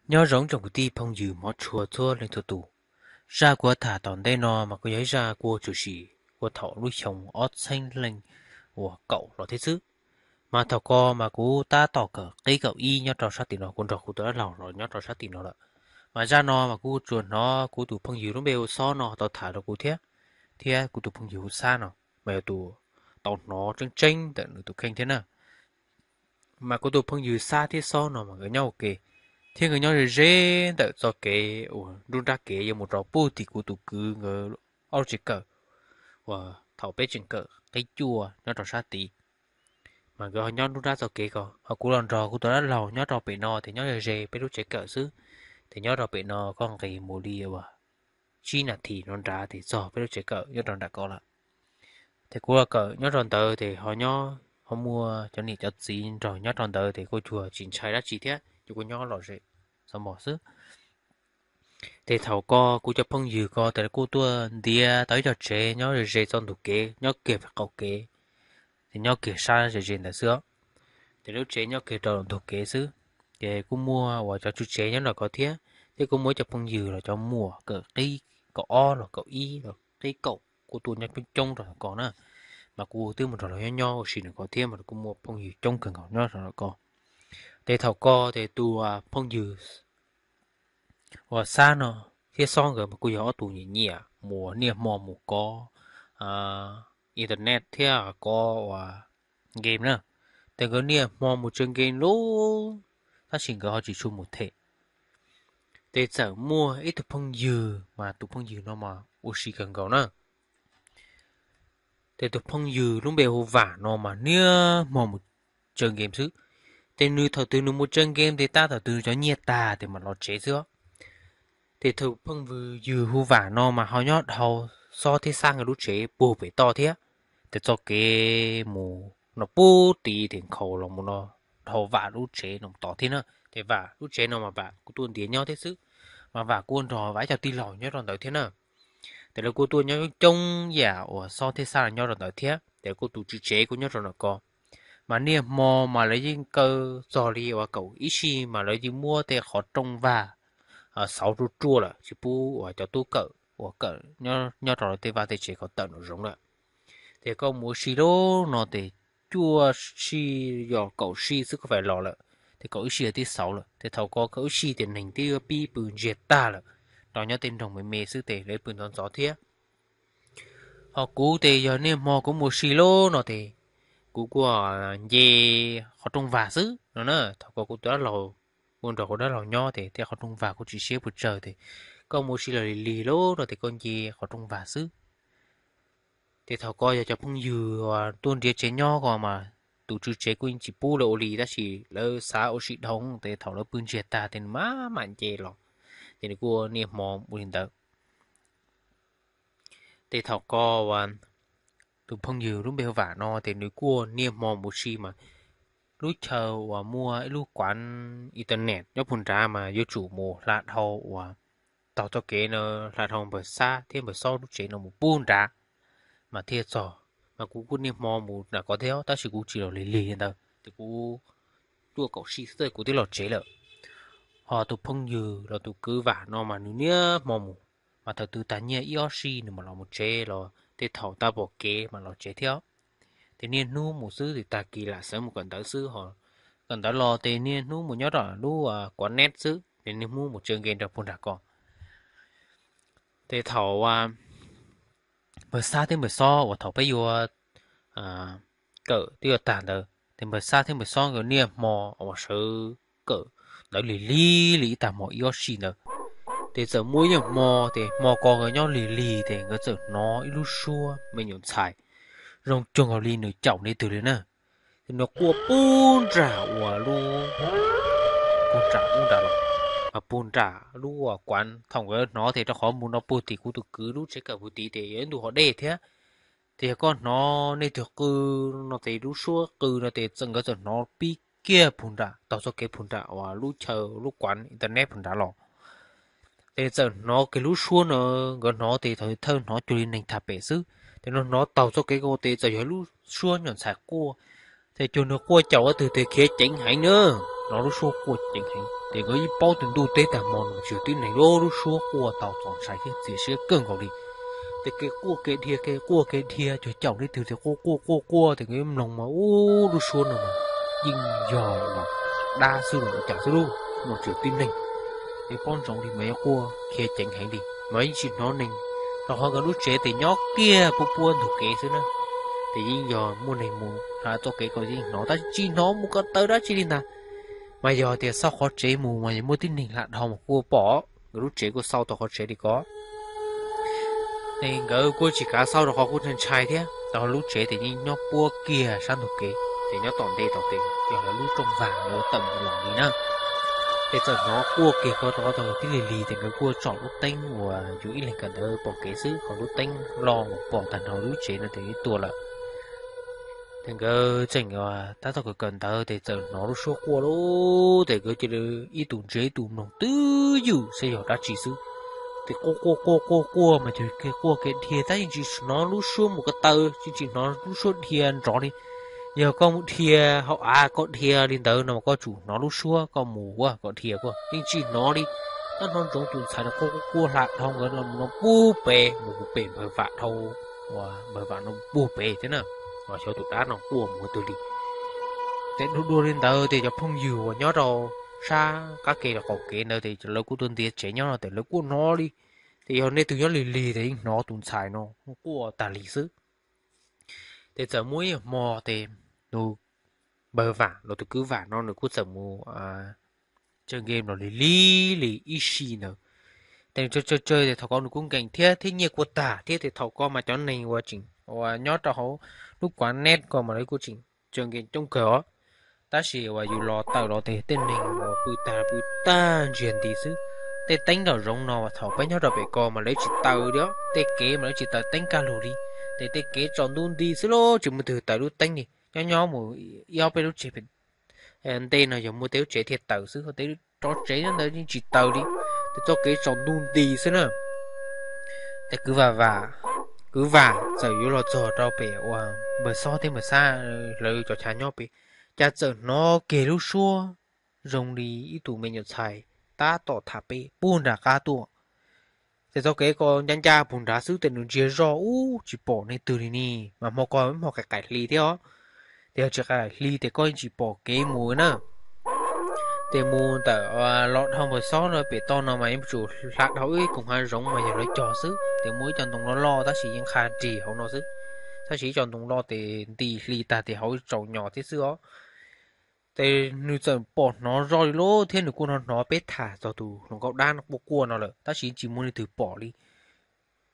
Nyob zoo tsoom kwv tij phooj ywg hmov tshua txhua leej txhua tus. Zaj kuv tham tom ntej no mas kuj yog ib zaj kuj tshwm sim ua thaum lub xyoo ob txhiab leej uas kaum los thiab xwb. Mas thaum ko mas kuv tab tom kawm qib kaum ib nyob rau sab tim no, kuv nrog kuv tus dab laug los nyob rau sab tim no lawm. Mas zaj no mas kuv tsuas hnov kuv tus phooj ywg lub npe hu Xob no tau tham rau kuv thiab, thiab kuv tus phooj ywg hu Xab no mas yog tus tau hnov tseeb tseeb ntawm nws tus kheej thiab na. Mas kuv tus phooj ywg Xab thiab Xob no mas nkawd nyob ua ke, thiab nkawd nyob ze ze ntawm txoj kev uas nruab nrab kev yuav mus rau pug tim kuv tus kwv nkawd ob lub tsev kawm uas thaum peb tseem kawm qib cuaj nyob rau sab tid. Mas nkawd ho nyob nruab nrab txoj kev ko, ho kuv los nrog kuv tus dab laug nyob rau pem no ces nyob ze ze peb lub tsev kawm xwb. Ces nyob rau pem no koj nqis mus li uas tsib nas this no nrad ces txog peb lub tsev kawm nyob rau nram ko lawm. Ces kuv los kawm nyob rau ntawd ces ho nyob ho muaj cov niam cov txiv nrog nyob rau ntawd ces kuj tsuas tsis ntshai dab tsi thiab, ces kuj nyob lom zem xov mos xwb. Ces thaum ko kuv cov phooj ywg ko ces lawv kuj tuaj ntiav tau ib co tsev nyob ze ze txoj ntug kev, nyob kiag pem qaum kev, ces nyob kiag sab ze ze ntawd xwb. Ces lub tsev nyob kiag rau ntug kev xwb. Ces kuj muaj uas cov tswv tsev nyob nram ko thiab, thiab kuj muaj ib co phooj ywg los cov muam kawm qib kaum ob los kaum ib los qib kaum kuj tuaj nyob coob coob rau ko na. Mas kuv twb mus nrog lawv nyob nyob ua si nram ko thiab, mas kuj muaj phooj ywg coob kawg nkaus nyob rau nram ko. Ces thaum ko ces tus phooj ywg uas Xab no thiab Xob nkawd mas kuj yog ob tug nyiam nyiam mus niaj hmo mus kov internet thiab kov uas game na. Ces nkawd niaj hmo mus tsawg game lub, tab sis nkawd ho tsis tshua mus them. Ces txawm muaj ib tug phooj ywg mas tus phooj ywg no mas ua si kawg nkaus na. Ces tus phooj ywg lub npe hu Vam no mas niaj hmo mus tsawg game xwb. Ces nws thaum twg nws mus tsawg game ces tab thaum twg cov nyiaj tag ces mam los tsev xwb. Ces tus phooj ywg hu Vam no mas ho nyob dhau Xob thiab Xab nkawd lub tsev puag pem toj thiab. Ces txoj kev mus no puag tid ces nkhaus los mus no dhau Vam lub tsev no tod thiab na. Ces Vam lub tsev no mas Vam kuj tuaj ntiav nyob thiab xwb, mas Vam kuj nrog Vam ib co tij laug nyob rau ntawd thiab na. Ces lawv kuj tuaj nyob coob yam uas Xob thiab Xab los nyob rau ntawd thiab, ces kuj tus tswv tsev kuj nyob rau nram ko. Mas niaj hmo mas lawv yeej kaw txog li uas kaum ib sij mas lawv yeej muab tej qhov rooj vag xauv ruaj ruaj lawm tsis pub uas cov tub kawm uas kawm nyob rau lawv tej vaj tej tsev ko tawm nraum zoov lawm. Ces koj mus ua si lub no ces cuaj sij yog kaum sij xwb koj fais los lawm, ces kaum ib sij tib xauv lawm. Ces thaum ko kaum ib sij ces neeg twb yuav pib pw ntsiag tag lawm, rau nyob tej nroog me me xwb ces lawv pw ntxov ntxov thiab. Ho kuv ces yog niaj hmo kuv mus ua si lub no ces kuv kuj nce qhov rooj vag xwb no na. Thaum ko kuv tus dab laug, kuv nrog kuv dab laug nyob ces tej qhov rooj vag kuj tsis siab puas tsawg ces koj mus ua si los lig lig lub no ces koj nce qhov rooj vag xwb. Ces thaum ko yog cov phooj ywg uas tuaj nrhiav tsev nyob ko mas tus tswv tsev kuj yeej tsis pub lawv ua li tab sis lawv xav ua si dhau ces thaum lawv pw ntsiag tag ces nws mam mam nce los, ces nws kuj niaj hmo ua li ntawd. Ces thaum ko uas tus phooj ywg lub npe hu Vam no ces nws kuj niaj hmo mus ua si mas lub chaw uas muaj ib lub kuav internet nyob puag nrad mas yuav tsum mus hla dhau uas taug txoj kev no, hla dhau npawg Xab thiab npawg Xob lub tsev no mus puag nrad mas thiaj txog. Mas kuv kuj niaj hmo mus nram ko thiab tab sis kuv tsis los lig lig li ntawd ces kuv tuaj kaum sij xwb kuv twb los tsev lawm. Ho tus phooj ywg los tus kwv Vam no mas nws niaj hmo mus, mas thaum twg tag nyiaj ib ob sij nws mam los mus tsev los tej thaum tau pom kev mam los tsev thiab. Ces niaj hnub mus xwb ces tag kis lam sawv mus kawm ntawv xwb ho. Kawm ntawv los ces niaj hnub mus nyob rau lub kuav net xwb ces niaj hnub mus tsawg game rau puag nram ko. Ces thaum npawg Xab thiab npawg Xob uas thaum peb yuav kawm twb yuav tag ntawd ces npawg Xab thiab npawg Xob nkawd niaj hmo uas sawv kawm ntawv lig lig li ib tag hmo ib ob sij ntawd. Ces txawm muaj ib nyuag hmo ces hmo ko nkawd nyob lig lig ces nkawd txawm hnov ib lub suab me nyuam ntxhais zoo cuag nkaus li nws caum nws twg li na. Ces nws quaj puag nram uas lub, puag nram ub nrad los, mas puag nram lub uas kuav. Thaum nkawd hnov ces rau qhov mus no puag tim kuv tus kwv lub tsev kawm puag tid ces yog ib ntu hov dej thiab. Ces yog koj hnov nej twg qw no ces lub suab qw no ces txawm nkawd txawm hnov pib kiag puag nram taug txoj kev puag nram uas lub chaw lub kuav internet puag nrad los. Ces txawm hnov kiag lub suab no, nkawd hnov ces thaum thawj hnov cuag li neeg tham pem xwb, ces no hnov taug txoj kev ko ces txawm yog lub suab nyuam ntxhais quaj. Ces cuag nws quaj caum ua twg ces khiav ceev heev na, hnov lub suab quaj ceev heev. Ces nkawd yeej paub tias ntuj teb tag hmo no tsis yog tib neeg, lub suab quaj tau txaus ntshai thiab txias siab kawg nkaus li. Ces kev quaj kev dhia, kev quaj kev dhia, cuag caum leej twg ces quaj quaj quaj quaj, ces nkawd mloog mas ub, lub suab no mas yeej yog dab xwb los cas xwb lauj, no tsis yog tib neeg. Ces paub ntsoov li mas yuav quaj khiav ceev heev li mas yeej tsis hnov neeg, rau qhov nkawd lub tsev ces nyob kiag puab puab ntug kev xwb na. Ces yeej yog muaj neeg mus hla txoj kev ko yeej hnov, tab sis tsis hnov mus ko taw dab tsi li ntag. Mas yog tias xauj qhov tsev mus mas yog muaj tib neeg hla dhau mas kuj pom, nkawd lub tsev kuj xauj tau qhov tsev li ko. Ces nkawd kuj tsis kav xauj rau qhov kuj ntshai thiab, rau qhov lub tsev ces yeej nyob puab kiag sab ntug kev, ces nyob tom ntej tau ces yog lawv lub rooj vag ua tawm mus los li na. Ces txawm hnov quaj kiag ko rau qhov tau tib lig lig, ces nkawd kuj tsom lub teeb uas yus ib leeg kawm ntawv pom kev xwb, ho lub teeb loj mus pom tag nrho lub tsev no ces ib tuag lawm. Ces nkawd tseem tab tom kawm kawm ntawv ces txawm hnov lub suab quaj lauj, ces nkawd cia li ib tug ntsia ib tug mloog twb ywm saib yog dab tsi xwb. Ces quaj quaj quaj quaj quaj mas cuag kev quaj kev dhia tab yeej tsis hnov lub suab mus ko taw, yeej tsis hnov lub suab dhia nrov li. Yog koj mus dhia hauv av koj dhia li ntawd no mas koj tsum hnov lub suab, koj mus ua koj dhia koj yeej tsis hnov li. Tab hnov ntsoov tus ntxhais no quaj quaj quaj hla dhau nkawd los no puag pem, mus puag pem npawg Vam dhau, uas npawg Vam no puag pem thiab na, uas xyov tus dab no quaj mus twg li. Ces dua dua li ntawd ces cov phooj ywg uas nyob rau sab qab kev los qaum kev ntawd ces lawv kuj tuaj ntiav tsev nyob no ces lawv kuj hnov li. Ces yog nej tus nyob lig lig ces yeej hnov tus ntxhais no quaj tag li xwb. Ces txawm muaj ib hmo ces nws, npawg Vam los tus kwv Vam no nws kuj txawm mus tsawg nkees los lig lig li ib si ntawd. Ces nws tsawg tsawg tsawg ces thaum ko nws kuj nkees thiab, thiab nyiaj kuj tag thiab, ces thaum ko mas cov neeg uas tseem uas nyob rau hauv lub kuav neb ko mas lawv kuj tseem tsawg nkees coob kawg os. Tab sis uas yus los tawm los ces tej neeg uas pw tag pw tag ntsiag nti xwb. Tej teeb nraum zoov no thaum peb nyob rau pem ko mas lawv tsis taws li, tej kev mas lawv tsis taws teeb kaj lug li. Ces tej kev tsaus ntuj nti xwb lauj, tsis muaj twg taws lub teeb li, nyob nyob mus ib ob peb lub tsev ntej no yog muaj tej lub tsev thiaj taws xwb, tej rov tsev ntawd yeej tsis taws li. Ces txoj kev tsaus ntuj nti xwb na. Ces kwv Vam, kwv Vam txawm yuav los txog rau pem uas npawg Xob thiab npawg Xab lawv cov chav nyob pem, cas txawm hnov kiag lub suab zoo li ib tug me nyuam ntxhais tab tom tham peb puag nram qab tuaj. Ces txoj kev ko ncaj ncaj puag nrad xwb, ces nws ntsia zoj ub tsis pom leej twg li ni, mas hmo ko hmo qaim qaim hli thiab os. Ces yog tsis qaim hli ces koj yeej tsis pom kev mus na. Ces mus ntawm los dhau npawg Xob no pem toj no mas yeej tsum hla dhau ib koog hav zoov mas yog lawv cog xwb, ces muaj ib co ntoo loj loj tab sis yeej qha ris hauv no xwb. Tab sis ib co ntoo loj ces nti hli tag ces hauv tsaus nyos thiab xwb os. Ces nws txawm pom hnov zoj li lauj, thiab nws kuj hnov hnov peb tham txog tus hluas nkauj dab quaj quaj no lawm, tab sis tsis muaj leej twg pom li.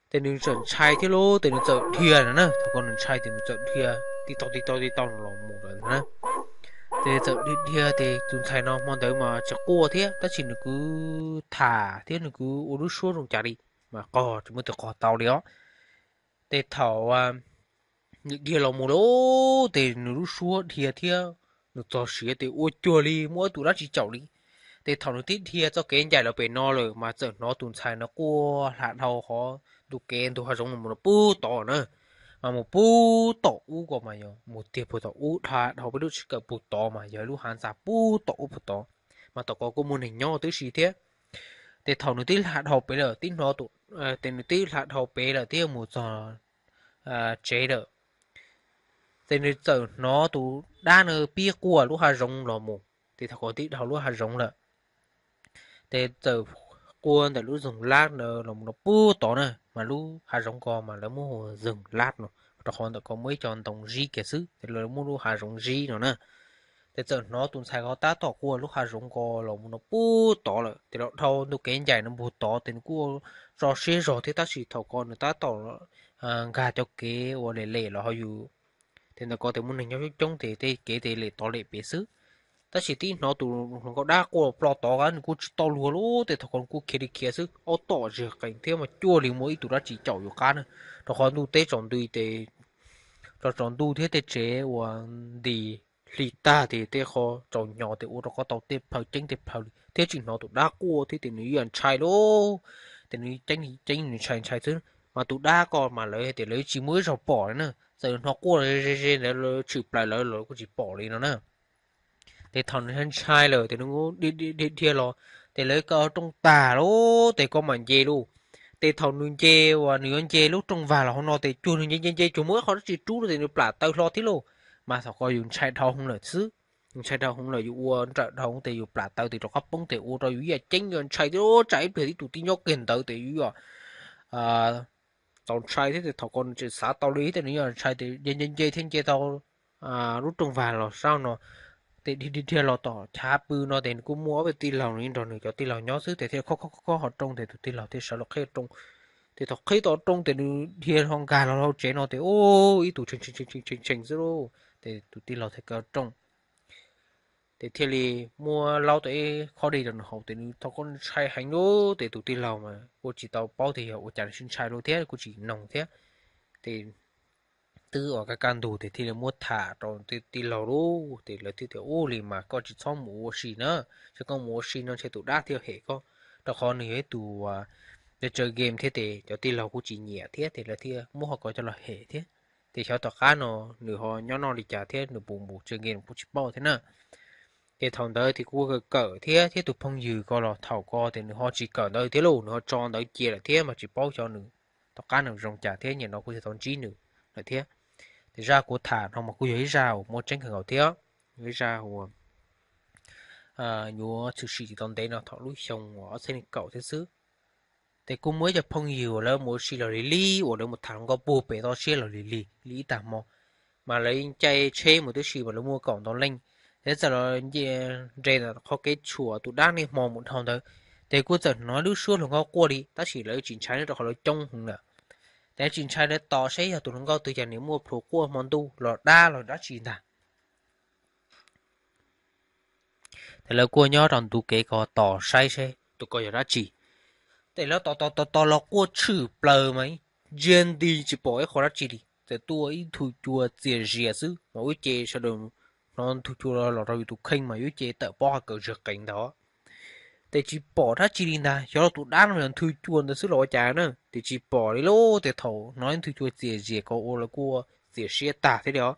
Ces nws txawm ntshai thiab lauj, ces nws txawm dhia no na, thaum ko nws ntshai ces nws txawm dhia tij tau tij tau tij tau los mus lawm na. Ces txawm dhia dhia ces tus ntxhais no hmo ntawd mas tsis quaj thiab, tab sis nws kwv tham thiab nws kwv ua lub suab zoo cas li, mas qog tsis muaj twg qog tau li os. Ces thaum nws dhia los mus lauj, ces nws lub suab dhia thiab nws txog siav ces ua cuag li muaj ib tug dab tsi caum li. Ces thaum nws twb dhia txoj kev ncaim los pem no lawm mas txawm hnov tus ntxhais no quaj hla dhau qhov ntug kev ntug hav zoov mus puag tod na. Mas mus puag tom ub ko mas yog mus tiag puag tom ub, dhau peb lub tsev kawm puag tod mas yog lub hav ntxa puag tom ub puag tod. Mas tom ko kuj muaj neeg nyob tib si thiab. Ces thaum nws twb hla dhau pem lawm, twb hnov, ces nws twb hla dhau pem lawm thiab mus txog tsev lawm, ces nws txawm hnov tus dab no pib quaj lub hav zoov los mus. Ces thaum ko twb dhau lub hav zoov lawm, ces txawm quaj ntawm lub zoog lab ntawd los mus rau puag tod na, mas lub hav zoov ko mas lawv muab hu zoog lab no, rau qhov ntawm ko muaj ib co ntoo zib kiag xwb ces lawv muab lub hav zoov zib no na. Ces txawm hnov tus ntxhais ko tab tom quaj lub hav zoov ko los mus rau puag tod lawm, ces los dhau ntug kev ncaim no puag tod, ces nws kuj tso siab zog thiab, tab sis thaum ko nws tab tom nkag cov kev uas lem lem los ho yus, ces ntawm ko ces muaj neeg nyob coob coob ces tej kev ces lem tod lem pem xwb. Tab sis twb hnov tus hluas nkauj dab quaj ploj tod, nws kuj tsis tau luag lauj, ces thaum ko nws kuj khiav li khiav xwb, ob tom zig qees thiab mas cuag li muaj ib tug dab tsi caum yus qab na, rau qhov ntuj teb tsaus nti ces tsaus ntuj thiab tej tsev uas nti hli tag ces tej qho tsaus nyos ces ua rau koj tau tej plhaw ceeb tej plhaw li thiab tsis hnov tus dab quaj thiab ces nws ib yam ntshai lauj. Ces nws ceeb ceeb nws ntshai ntshai xwb, mas tus dab ko mas lawv tias lawv tsis muaj ib zaug pom li na, txawm hnov quaj ze ze ntawd lawv tshwm plaws lawv los kuj tsis pom li no na. Ces thaum nws ntshai lawm ces nws dhia dhia los, ces lawv kaw rooj tag lawm ces koj mam nce lauj. Ces thaum nws nce, uas nws yuav nce lub rooj vag los hauv no ces cuag nws nce nce nce cuag muaj ib qho dab tsi rub rau ces nws plam taw hlo thiab lauj. Mas thaum ko yus ntshai dhau hwv lawm xwb, yus ntshai dhau hwv lawm yus ua nrawm dhau hwv ces yus plam taw tes rov qab poob tes ua rau yus ib yam ceeb, yus ntshai thiab tsam ib pliag tib tug tib nyob kiag ntawd ces yus yog tau ntshai thiab. Ces thaum ko nws tseem xav tau li thiab ces nws yog ntshai ces nce nce nce thiab nce tau lub rooj vag los sab no, ces dhia dhia los tom chav pw no ces nws kuj muaj ob peb tij laug nws nrog nws cov tij laug nyob xwb ces thiaj khob khob khob hauv rooj ces tus tij laug thiaj sawv los qhib rooj. Ces thaum qhib tau rooj ces nws dhia ho nkag los hauv tsev no ces ua ib tug tshee tshee tshee xwb lauj. Ces tus tij laug thiaj kaw rooj, ces thiaj li muab laub tau ib khob dej rau nws haus ces nws thaum ko ntshai heev lauj. Ces tus tij laug mas kuj tsis tau paub tias yog ua cas nws sib ntshai lauj thiab kuj tsis noog thiab. Ces twb ua kaj kaj ntug ces thiaj li muab tham rau tij laug lauj, ces lawv thiaj tias ua li mas koj tsis txhob mus ua si na, ces koj mus ua si no ntshe tus dab thiaj hem koj, rau qhov nws yog ib tug tsaws game thiab ces cov tij laug kuj tsis nyiam thiab ces lawv thiaj muab qhov ko coj los hem thiab. Ces xyov tom qab no nws ho nyob noj li cas thiab nws puas mus tsaws game kuj tsis paub thiab na. Ces thaum ntawd ces kuj kawm thiab, thiab tus phooj ywg ko los thaum ko ces nws ho tsis kawm ntawd thiab lauj, nws ho tso ntawd cia lawm thiab mas tsis paub xyov nws tom qab nws zoo cas thiab, nim no kuj tsis tau ntsib nws lawm thiab. Ces zaj kuv tham no mas kuj yog ib zaj uas muaj tseeb kawg nkaus thiab, yog ib zaj uas yuav tshwm sim tsis tau ntev no thaum lub xyoo uas ob txhiab nees nkaum thiab xwb. Ces kuj muaj ib co phooj ywg uas lawv mus ua si los lig lig, uas lawv mus tham hluas nkauj puag pem toj siab los lig lig li ib tag hmo, mas lawv caij tsheb mus tib si mas lawv muaj kaum ntau leej. Ces txawm los nce nres ntawm qhov kev tshuam tus dab niaj hmo mus dhau ntawd, ces kuj txawm hnov lub suab hluas nkauj quaj li tab sis lawv tsis ntshai rau qhov lawv coob heev lawm. Ces tsis ntshai, lawv tos saib yog tus hluas nkauj twg cas nws muaj plhus quaj hmo ntuj los dab los dab tsi ntag. Ces lawv kuj nyob rau ntu kev ko tos saib seb tus ko yog dab tsi. Ces lawv tos tos tos tos los quaj tshwm plaws mas ntsia nti tsis pom ib qho dab tsi li, txawm tuaj ib nthwv cua txias zias xwb mas ua ce sawv daws hnov nthwv cua los rau yus tus kheej mas ua ce tawm pob qhov kawm zag qees ntag. Ces tsis pom dab tsi li ntag, xyov los tus dab no yog nthwv cua ntawd xwb los ua cas na, ces tsis pom li lauj. Ces thaum hnov ib nthwv cua txias zias ko ua lawv kuj txias siab tag thiab li os.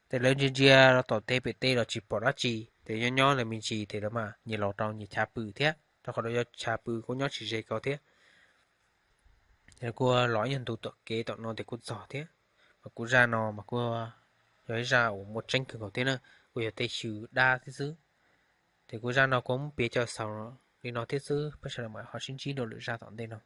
Ces lawv ntsia ntsia rau tom teb pem teb los tsis pom dab tsi, ces nyob nyob ntawd me ntsis ces lawv mam nyias los rau nyias chav pw thiab, rau qhov lawv cov chav pw kuj nyob tsis ze ko thiab. Ces kuj los ib nyuag ntu tom kev tom no ces kuj txog thiab. Mas kuv zaj no mas kuj yog ib zaj uas muaj tseeb kawg nkaus thiab na, kuj yog tej xyw dab thiab xwb. Ces kuv zaj no kuv muab piav coj xaus li no thiab xwb, peb sawv daws mam ho sib ntsib rau lwm zaj tom ntej no.